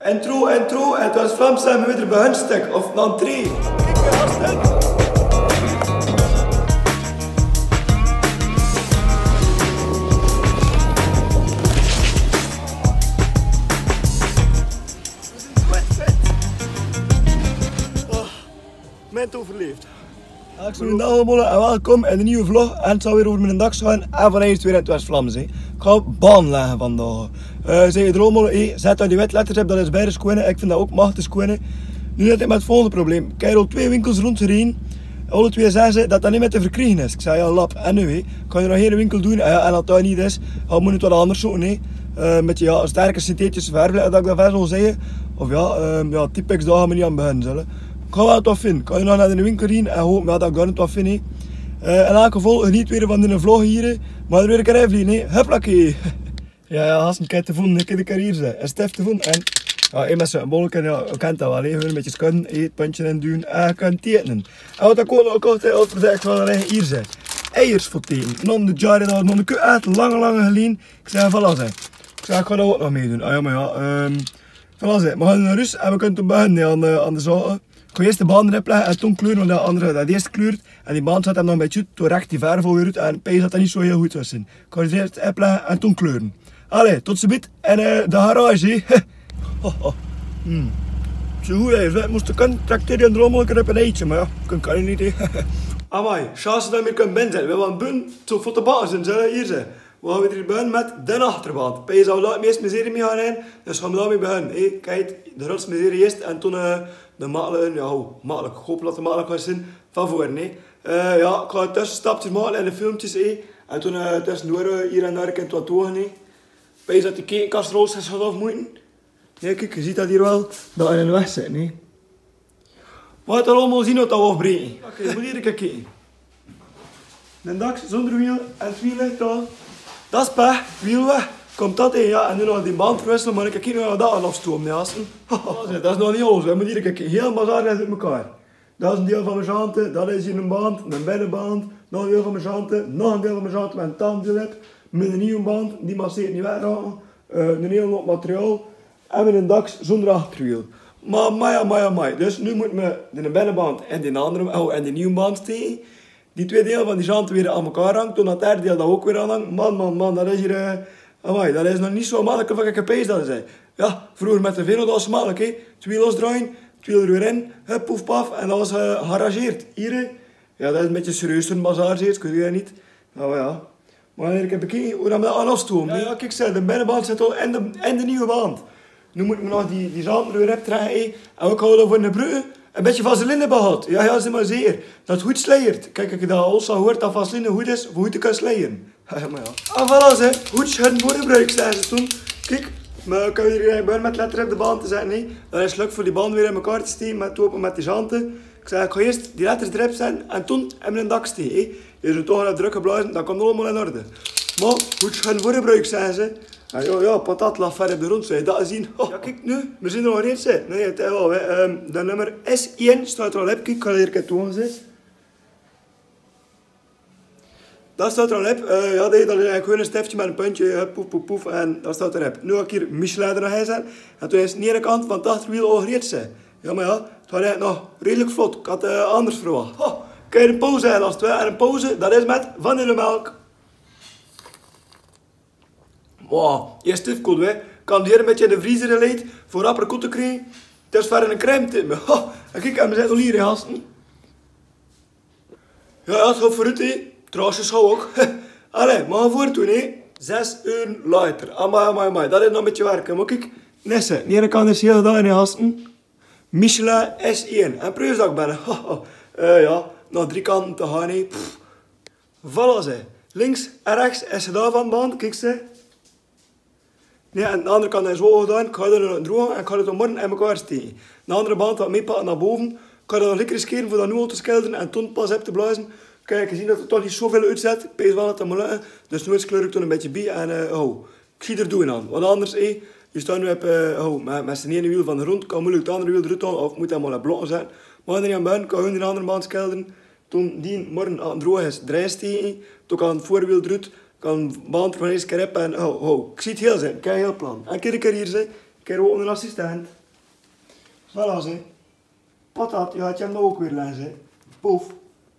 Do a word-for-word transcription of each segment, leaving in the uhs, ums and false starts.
Intro, intro, en 't waas Vlaams en me weder bie hun stek, of dan drie. Oh, moment overleefd. Daag allemaol en welkom in de nieje vlog. En 't zal weer euver miene daag gaon. En vanaaf weer in 't waas Vlaams, hè. Ik gaon band laege vandaag. Eh, zet die wet letters op, dat is beide sjoen. Ik vind dat ouk machtig sjoen. Nu zit ik mit 't volgende probleem. Ik heb al twee winkels rondgereden. Alle twee zagte ze dat dat neet mier te verkriege is. Ik zag: ja, lap. En nu, hè? Kan je nog 'ne winkel doen? Ah, ja, en als dat neet is, dan moet 't waal anders zoeken, hè. Eh, mit, ja, sterke synthetische verf, dat ik dat waal zal zegge. Of ja, ehm, ja, Tippex, dao gaon we neet aan beginne, zölle. Ik gaon waal get vinde. Kan je nog nao de winkel zien en hoop, ja, dat ik dao get vin, hè. Eh, in elk geval, geneet weer van de vlog hier, hè. Maar dan weer ik er even, hè. Huppakee. Ja, ja, haste, ik heb 't vinde, ik heb 't hier, zeg. En Stef 't vinde. En, ja, immers, eh, bolle kan, ja, kent dat waal, hè. Hun mit 't schuine, hè, 't puntje in doon, eh, kan tekene. En wat ik ouk nog kocht, hè, wat ik al gezag, van, eh, hier, zeg. Eiers veur tekene. Nao de jaren dao, nao de ku-, echt lang, lang geleje. Ik zag: voilà, zeg. Ik zag: ik gaon dao ouk nog mei doen. Ah, ja, maar ja, ehm, voilà, zeg. We gaon nao rust en we kinne toen beginne, hè, aan de, aan de zaak. Ik gaon eerst de bande d'rop laege en toen kleure, want de andere, dat eerst kleurt. En die band zat 'm nog 'n bietje oet, toen rek die verf weer oet en pees dat dat neet zo hiel good zou zien. Ik gaon ze eerst d'rop laege en toen kleure. Allee, tot ze bit en, eh, de garage, hè. Ho, ho. Hmm. Zo, hè, we moesten kunnen tracteren en drommel, ik heb 'n eitje, maar ja, kan, kan neet, hè. Amai, chance dat we kunnen binnen zijn. We hebben bun zo voor de baas en zo hier zijn. We gaon weer beginne mit de achterband. Pees dat we dao 't meeste miserie mei gaon, hè. Dus gaon we dao mei beginne, hè. Kiek, de grootste miserie eerst en toen, eh, de makkelijke, ja, ho, makkelijk. Ik hoop dat de makkelijk gaon zien van veur, hè. Eh, ja, ik gaon tussenstapjes make in de filmpjes, hè. En toen, eh, tussendoor, eh, hier en dao kan ik wat doen, hè. Pees dat die ketenkasrollers en zo af moeten. Ja, kiek, je ziet dat hier wel, dat in de weg zit, hè. Wat allemaol zien wat dat we afbreken. Oké, moet hier kijken. De dax zonder wiel en 't wiel ligt al. Dat is pech, wiel weg. Komt dat in, ja, en nu nog die band verwisselen, maar ik kijk nog wat dat al afstoom, ja, haste. Dat is nog neet alles, we moeten hier kijken. Hiel bazaar ligt oet mekaar. Dat is 'n deel van mien jante, dat is hier 'n band, 'n binnenband, nog 'n deel van mien jante, nog 'n deel van mien jante mit 'n tandwiel op, mit 'n nieuwe band, die masseert neet weg raken, eh, 'n hiel hoop materiaal. En miene dax zonder achterwiel. Maar amai, amai, amai. Dus nu moet me de binnenband en die andere, oh, en die nieuwe band steken. Die twee dele van die jante weer aan mekaar hange, toen dat derde deel dat ouk weer aan hang. Man, man, man, dat is hier, eh, amai, dat is nog neet zo makkelijk of ik 't pees dat is, hè. Ja, vroeger mit de Velo, dat was makkelijk, hè. Twee losdraaien, twee er weer in, hup, poef, paf, en dat was, eh, gearrangeerd. Hier, hè. Ja, dat is 'n bietje serieus, 'n bazaar, zeg, ik weet 't neet. Nou ja. Maar ik heb bekeken hoe dat we dat aan afstoom, hè. Ja, ja, kiek, zeg, de binnenband zit al en de, en de nieuwe band. Nu moet me nog die, die jante weer optrekken, hè. En ouk al over de brug 'n bietje vaseline behad. Ja, ja, zeg maar zeker. Dat 't good sleiert. Kiek, ik heb dat al zo gehuurd dat vaseline good is, veur good te kunnen sleiere. Ja, maar ja. Ah, voilà, zeg. Good schuin veur de bruuk, zagte ze toen. Kiek, maar ik kan weer beginne mit letters op de band te zetten, hè. Dat is leuk veur die band weer in mekaar te steken, mit, open mit die jante. Ik zeg, ik gaon eerst die letters d'rop zetten en toen in miene dax steken, hè. Hier is 't toch al druk geblazen, dat komt allemaol in orde. Maar good schuin veur de bruuk, zagte ze. Ja, ja, ja, patat lag ver op de grond, zouwe ze dat zien. Ho. Ja, kiek nu, we zien er al reeds, hè. Nee, 't is wel, hè. Ehm, de nummer S één steit er al op, kiek, ik kan hier kijken, zeg. Dat steit er al op. Eh, ja, dat is eigelik gewoon 'n steftje mit 'n puntje, eh, poef, poef, poef, en dat steit er op. Nu gaon ik hier Michelin d'r nog bie zette. En toen is 't neet aan de kant, want 't achterwiel al reeds, hè. Ja, maar ja, 't waas eigelik nog redelijk vlot. Ik had, eh, anders verwacht. Ho, kiek, 'n pauze, hè, as 't ware. En 'n pauze, dat is mit vanillemelk. Wow, eerst efkes, hè. Ik had 'm hier 'n bietje in de vriezer gelegd, veur rapper koud te kriege. 't Is verder 'n crème, tip me. Ho, en kiek, en we zitten al hier, hè, haste. Ja, dat is good veur u, hè. Trouwens, is ouk. Allee, maar veur toen, hè. Zes uur later. Amai, amai, amai. Dat is nog 'n bietje werken. Maar kiek, Nesse, die kan dus hiel daag in haste. Michelin S één. En prijs dat ik ben. Eh, ja, nog drie kanten te gaan, hè. Pff. Voilà, zeg. Links en rechts is 't dao van band, kiek, zeg. Nee, aan de andere kant is 't ouk gedoon. Ik gaon 't droge en ik gaon 't morgen in mekaar steken. De andere band wat mitpakke nao bove. Ik gaon 't nog lekker riskere veur dat nu al te schildere en toen pas op te blazen. Kiek, gezien dat 't toch neet zoväöl oetzet, pees waal dat 't mot lukke. Dus nu is kleur ik toen 'n bietje bie en, eh, oh, ik zie d'r doen aan. Want anders, eh, je staot nu op, eh, oh, maar, maar 't is neet 'n wiel van de grond, kan moeilijk 't andere wiel d'roet hole of moet 't allemaol op blokken zetten. Maar in ieder geval, ik gaon gewoon de andere band schildere. Toen die morgen aan droog is, drei steken, toen kan 't veurwiel d'roet, kan band van eerste keer op en, ho, ho, ik zie 't hiel zin, ik heb hiel plan. En kiek, ik heb hier zin, Kei, woon assistent. Voilà, ze. Patat, ja, het jääb now ok weer lei, ze. Poef.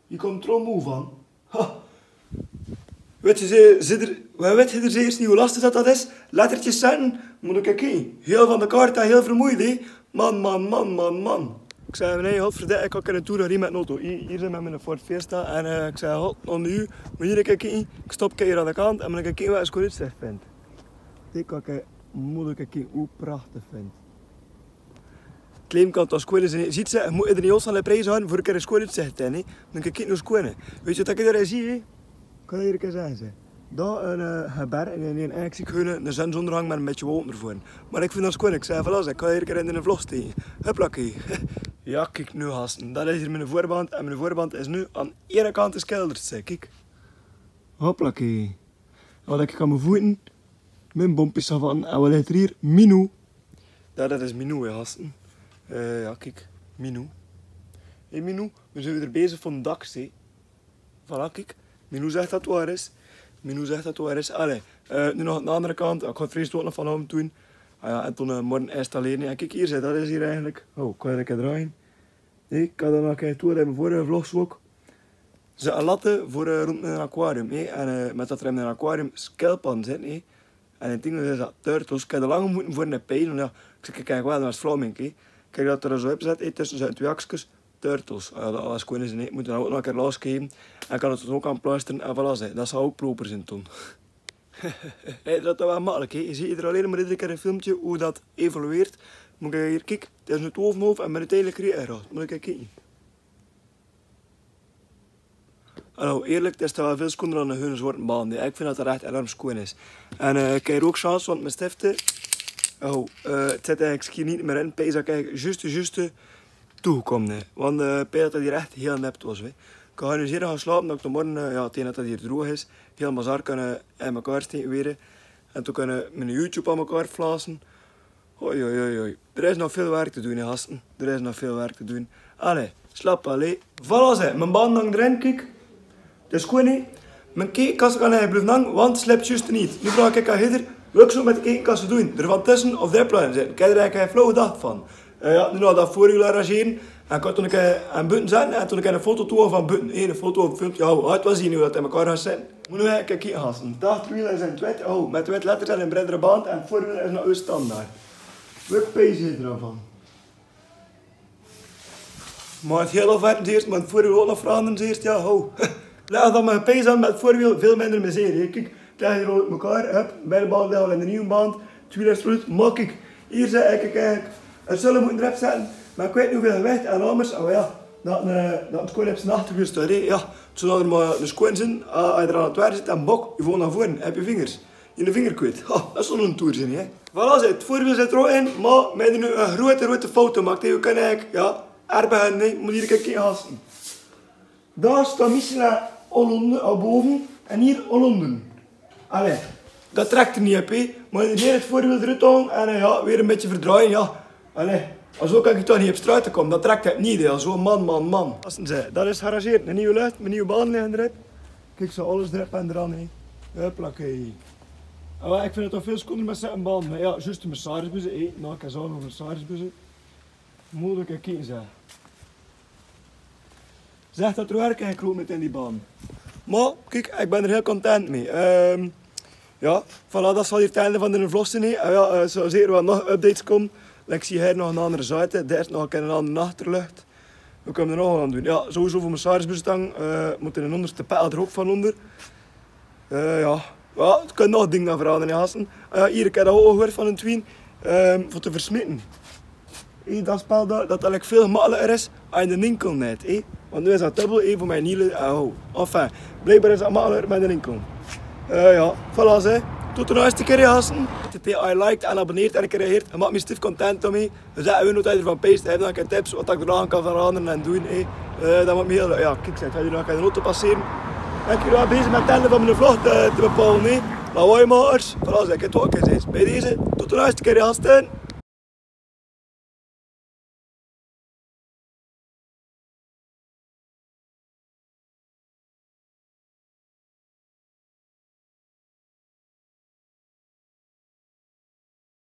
Hie kump trom moe van. Ha. Wèt geer, ze, ze d'r, wèt geer, ze is neet, wie lastig dat dat is. Lettertjes zètte, mót ich kieke. Hiel van de kaart, hiel vermoeid, hè. Man, man, man, man, man. Ich zag: nee, godverdèk, ich kan geine toer rie mit auto. Hie, hie zeen v'r mit miene Ford Fiesta. En, eh, ich zag: god, en noe, mót ich kieke. Ich stop hie aan de kant en mót ich kieke wat ich sjoon oetziech vind. Kiek, kiek, mót ich kieke, wie prachtig vind. Klein kan toch sjoon zeen, zuus se, ich mót d'r neet alles aan de pries aan, veur ich d'r sjoon oetziech, hè. Dan kiek ich noe sjoon. Wèt geer wat ich dao zie? Kan ich hie zeen, ze. Dao 'n, eh, geberg en 'n, 'n, ich zie 'ne, 'ne zonsondergang mit 'n bietje water d'rveur. Mer ich vind dat sjoon, ich zag: voilà, ze, kan ich hie in de vlog steke. Hupplakee. Ja, kiek noe, gasten. Dat is hie miene voorband en miene voorband is noe aan de anger kant des kelders, ze, kiek. Hupplakee. Wat ich aan mien voeten, mien boompjes haw, en wat ligk d'r hie? Minou. Ja, dat is Minou, hè, gasten. Eh, ja, kiek. Minou. Hè, Minou, v'r zeen weer bezig veur 'n dak, ze. Voilà, kiek. Minou zag dat 't waor is. Minou zag dat 't waor is. Allee, eh, noe nog aan de anger kant. Ich gaon vries dao nog van home doen. Ah ja, en dan, eh, morge installere. En kiek hie, ze, dat is hie eigelik. Oh, kan ich 't drejje? Ich kan dan nog effe toer, höb ich in de vörrige vlog gezag. Ze latte veur, eh, rondom 'n aquarium, hè. En, eh, mit dat d'r in 'n aquarium skelp aan zit, hè. En ich dink dat is dat turtles. Ich höb al lang mótte veur 'ne pees, want ja, ich zag, kiek, kiek, waal, dat is vlaming, hè. Kiek dat d'r zoe op zit, hè, tösse zoe twee hakskes, turtles. Ah ja, dat waor sjoon, ze, hè. Mót ich dan ok nog 'ne kier losgeve. En kan ich 't ok aanplaster en voilà, ze. Dat zal ok proper zeen dan. Hè, dat waor makkelik, hè. Geer zuut hie allein mer eder kier 'n filmke wie dat evolueert. Mót ich hie kieke, dat is noe twelf en 'n half en mit 't hele kriet er. Mót ich kieke. Hallo, eerlik, dat is toch waal väöl sjoner dan 'ne gewone zwarten band, hè. Ich vind dat 't ech enorm sjoon is. En, eh, ich höb ok chance, want mien stifte, oh, eh, 't zit eigelik hie neet mier in, pees dat ich zjus, zjus, eh, toegekómme, hè. Want, eh, pees dat 't hie ech hiel nep waor, hè. Ich gaon noe zeer gaw slaope, dat ich dan morge, eh, ja, taenge dat 't hie droog is, hielemaol zaak kan, eh, aan mekaar steke weer. En dan kan ich mien YouTube aan mekaar flasse. Hoi, hoi, hoi, hoi. D'r is nog väöl werk te doen, hè, gasten. D'r is nog väöl werk te doen. Allee, slaap, allee. Voilà, ze, mien band hang d'rin, kiek. Dat is good, hè. Mien kekenkas kan hie blieve hange, want 't slip zjus neet. Noe vraog ich aan Hidder, wat ich zoe mit de kekenkas mot doen. D'r van tösse of d'r op laote zitte. Ich höb d'r eigelik geine flauw idee van. Eh, ja, noe nog dat veurwiel arrangere. En ich kan dan, eh, aan buten zègke, en dan kan ich 'n foto toon van buten. Hè, 'n foto of filmke, ja, wie 't waor, zuus se noe wie dat in mekaar geit zitte. Mót noe kieke, gasten. Dat achterwiel is in 't wit. Oh, mit wit letters en 'n bredere band. En 't veurwiel is nog 't standaard. Wat pees geer d'rvan? Mer 't hiel of 't zieërst, mer 't veurwiel ok nog verandere zieërst, ja, ho. Laot dan mer pees aan mit 't veurwiel, väöl minder miserie, hè. Kiek, dat hie rol op mekaar, hup, beide bande ligke al in de nieje band, twiede is good, mer kiek, hie, ze, kiek, kiek. 't Zal waal mótte drep zitte, mer ich weit neet wieväöl gewicht en alles, awwer ja, dat, eh, dat is good op zien achterwiel, hè, ja. 't Zal mer 'ne sjoon zeen, eh, es d'r aan 't werk is, en bok, hie veur nao vore, höb geer vingers. In de vinger kwiet. Ha, dat zal 'ne toer zeen, hè. Voilà, ze, 't veurwiel zit d'r ok in, mer veer höbbe noe 'n groete, groete fout gemaak. Hè, wie kinne eigelik, ja, arbeide, nee, mót hie kieke, gasten. Dao steit Michelin al bove en hie al ónger. Allee, dat trèk d'r neet op, hè. Mer hie 't veurwiel d'rop doon en, eh, ja, weer e bietje verdreie, ja. Allee, alzo kan ich toch neet op straot kómme, dat trèk 't neet, hè, alzo, man, man, man. Gasten, ze, dat is gearrangeerd. 'Ne nieje luch, 'ne nieje band ligke d'rop. Kiek, ze, alles d'rop en d'ran, hè. Huppelakee. Awwer ich vinj 't toch väöl sjoner mit 'ne band, mer ja, zjus de massagebus, hè. Noe, ich kan zo nog massagebus. Mót ich kieke, ze. Zèk dat d'r werk en kroep mit in die band. Mer kiek, ich bön d'r hiel content mit. Ehm, ja, voilà, dat zal hie 't einde van de vlog zeen, hè. Eh, ja, eh, zoe zeker waal nog updates kómme. Like, ich zie hie nog 'n anger zaete, dao is nog 'n anger achterlucht. Wie kinne d'r nog get aan doon? Ja, sowieso veur massagebus dan, eh, mót d'n óngerste pijl d'r ok van ónger. Eh, ja. Ja, 't kinne nog dinger verandere, hè, gasten. Eh, hie, ich höb dat ok gehuurd van 'ne twien, ehm, veur te versmiete. Hè, dat spel dao, dat eigelik väöl gemakkeliker is, es in de winkel neet, hè. Want noe is dat dubbel, hè, veur mien hiele, oh. Enfin, bliekbaar is dat gemakkeliker es in de winkel. Eh, ja, voilà, ze. Tot de nächste kier, hè, gasten. T T I liked en abonneert en reageert. Dat maak mich stief content, Tommy. Dus ja, wie noe d'r van pees, hè, dan tips wat ich d'r nog aan kan verandere en doon, hè. Eh, dat maak mich hiel, ja, kiek, ze, ich gaon noe nog 'n auto passere. Ich bön bezig mit 't einde van mien vlog te, te bepaole, hè. Lawaai maak, voilà, ze, ich höb 't ok gezag. Bie deze, tot de nächste kier, hè, gasten.